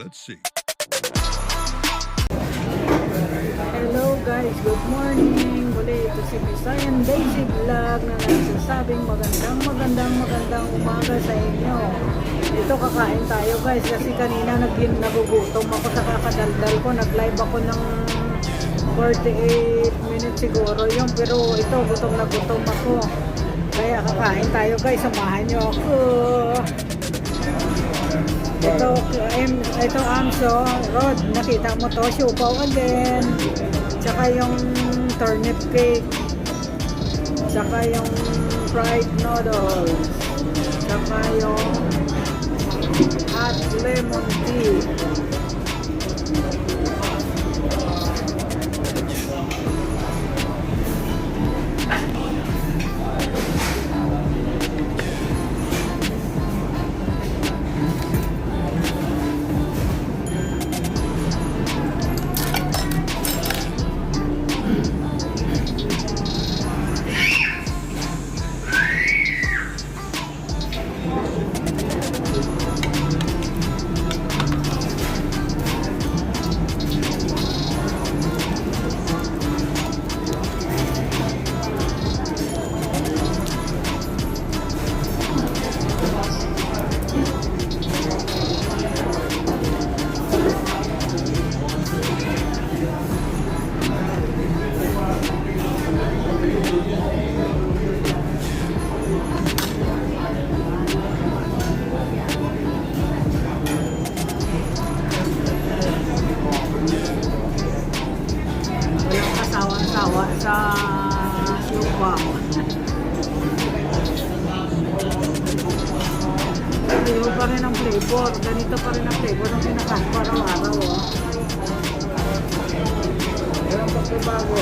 Let's see. Hello guys, good morning. Muli ito si Visayan Daisy Vlog na nagsasabing magandang magandang magandang umaga sa inyo. Ito, kakain tayo, guys, kasi kanina nagugutom ako sa kakadaldal ko. Nag-live ako ng 48 minutes siguro yun. Pero ito, gutom na gutom ako. Kaya kakain tayo, guys, samahan niyo ako. Ito, ito Amso, Rod, nakita mo to, siupaw again. Tsaka yung turnip cake. Tsaka yung fried noodles. Tsaka yung hot lemon tea. Walang kasawa-sawa sa siupaw. Pareho pa rin ang flavor. Ganito pa rin ang flavor ng kinakain ko araw-araw. Oh. Walang pagbabago.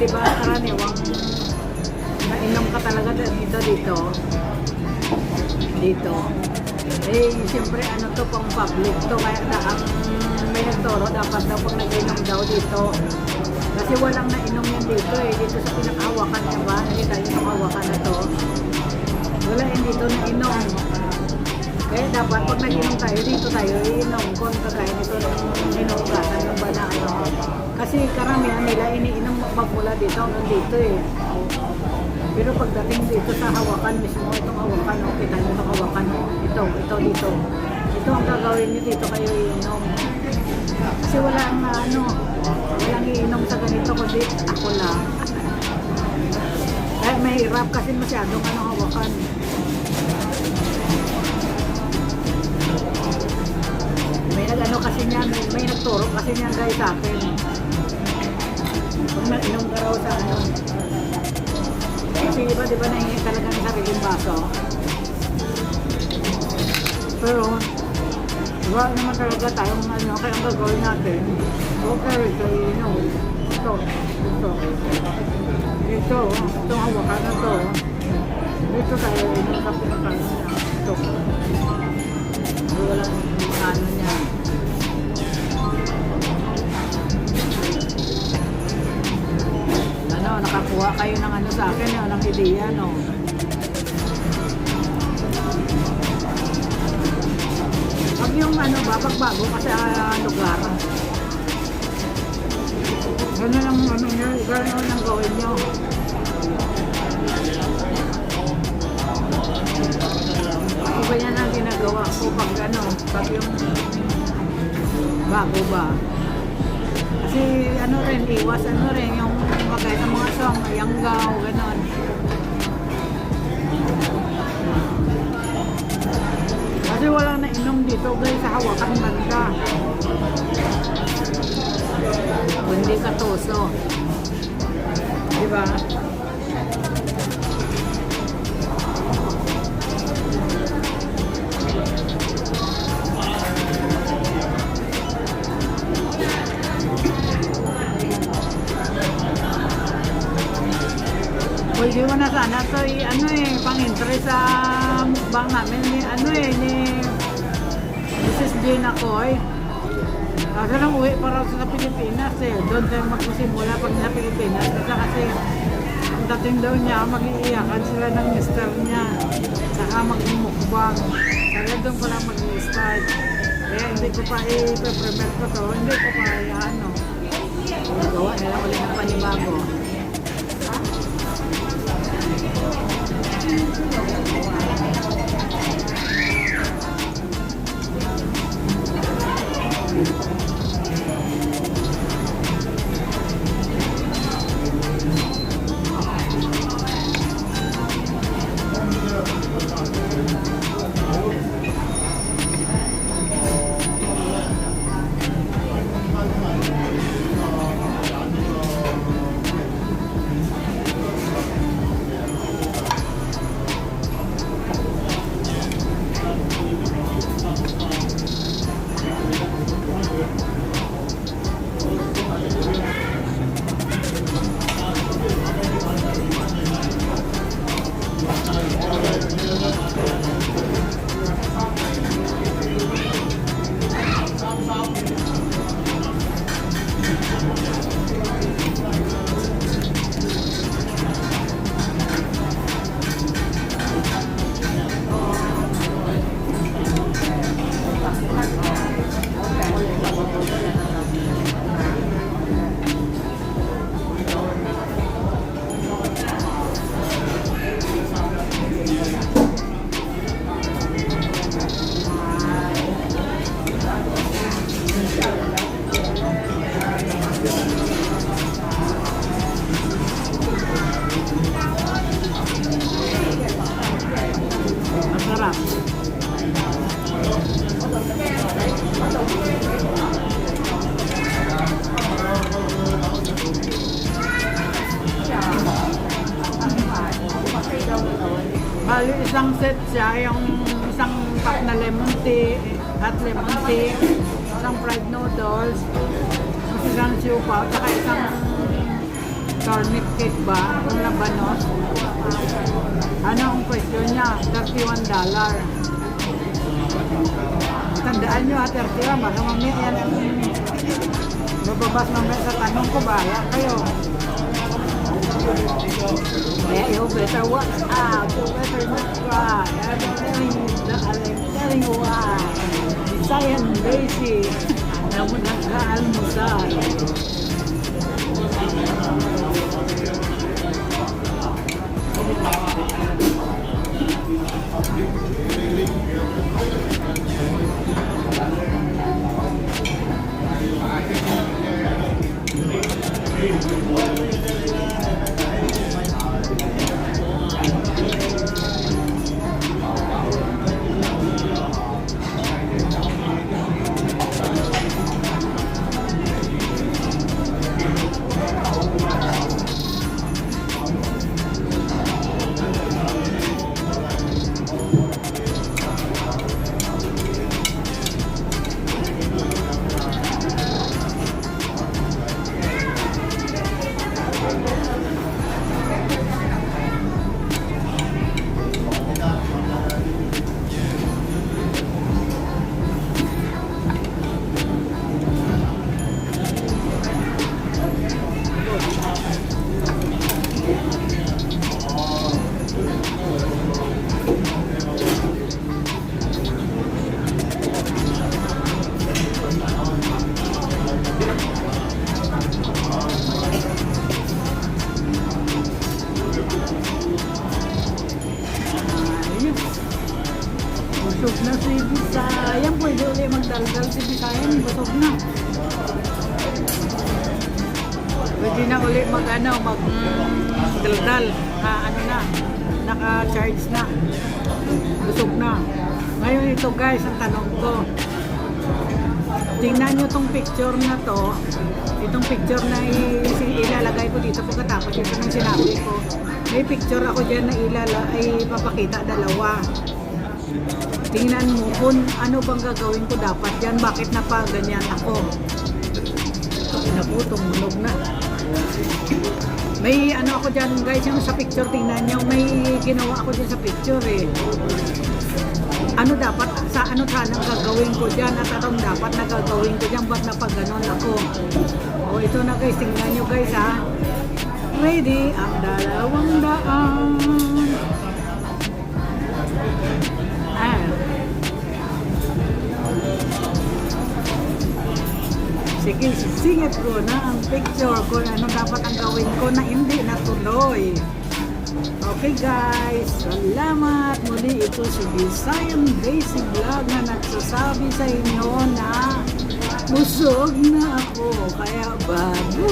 Kasi, di ba, karaniwang nainom ka talaga dito dito. Dito. Eh, siyempre, ano to, pang public to. Kaya na, ang may nagturo, dapat daw pag nag-inom daw dito. Kasi walang nainom yan dito eh. Dito sa pinakahawakan niya ba? Nakita niyo yung hawakan na to. Wala yan dito nainom. Kaya dapat pag nag-inom tayo, dito tayo iinom. Kung kagaya nito nung hinugasan ng ba na ano. Kasi karamihan nila iniinom magmula dito hanggang dito eh. Pero pagdating dito sa hawakan mismo, itong hawakan, oh, kita niyo itong hawakan, oh. Ito, ito dito. Ito ang gagawin niyo dito kayo iinom. Kasi wala ang ano, walang iinom sa ganito kundi ako lang. Kaya mahirap kasi masyadong ano hawakan. May nag-ano kasi niyan, may nagturo kasi niyan guys sa akin. Pag nag-inom ka raw sa ano. Kasi iba, di ba, nahingi talaga ng sariling baso. Pero, wala naman talaga tayong ano, kaya ang gagawin natin, okay, ito, iinom. Ito, ito. Ito, itong hawakan na to. Dito tayo iinom sa pinakain niya. Ito. Walang ano niya. Ano, nakakuha kayo ng ano sa akin, ano, ng ideya, no? Pag yung ano ba, pag bago kasi lugar. Ganun ang ano nyo, ganun ang gawin nyo. Ako ganyan ang ginagawa ko pag ano, pag yung bago ba. Kasi ano rin, iwas ano rin, yung magaya ng mga song, ayanggaw, ganon. Kasi walang nainom dito guys sa hawakan banda. Kundi katoso. Di ba? Pwede mo na sana to ano eh, pang-entry sa mukbang namin ni ano eh, ni Mrs. Jane Akoy. Kaso nang uwi para sa Pilipinas eh. Doon tayo magsisimula pag sa Pilipinas. Kasi kasi ang dating daw niya, mag-iiyakan sila ng mister niya. Saka magmumukbang. Kaya doon pala mag-start. Kaya hindi ko pa i-prepare ko to. Hindi ko pa ano. Gawa nila ulit ng panibago. Masarap. Bali, isang set siya, yung isang pack na lemon tea, hot lemon tea, isang fried noodles, tapos isang siupaw, tsaka isang Turnip cake ba? Yung labanos. Ano ang presyo niya? $31. Tandaan nyo ha, 31. Baka mamaya yan ang bababas mamaya sa tanong ko. Bahala kayo. Yeah, you better watch out. You better not cry. I'm telling you, I'm telling you why. Bisayan Daisy na nag-aalmusal. Ayos. Busog na si Bisayan. Pwede ulit magdaldal si Bisayan. Busog na. Pwede na ulit mag ano, mag daldal. Ah, ano na, naka-charge na. Busog na. Ngayon ito, guys, ang tanong ko. Tingnan nyo tong picture na to. Itong picture na ilalagay ko dito pagkatapos ito ng sinabi ko. May picture ako dyan na ay papakita, dalawa. Tingnan mo kung ano bang gagawin ko dapat dyan. Bakit napaganyan ako? Naku, tumunog na. May ano ako dyan, guys, yung sa picture, tingnan nyo. May ginawa ako dyan sa picture eh. Ano dapat, sa ano sanang gagawin ko dyan at anong dapat na gagawin ko dyan, ba't napaganon ako? O, ito na, guys, tingnan nyo, guys, ha. Ready ang 200. Ah. Sige, sisingit ko na ang picture kung ano dapat ang gawin ko na hindi natuloy. Okay guys, salamat. Muli, ito si Bisayan Basic Vlog na nagsasabi sa inyo na busog na ako. Kaya babu!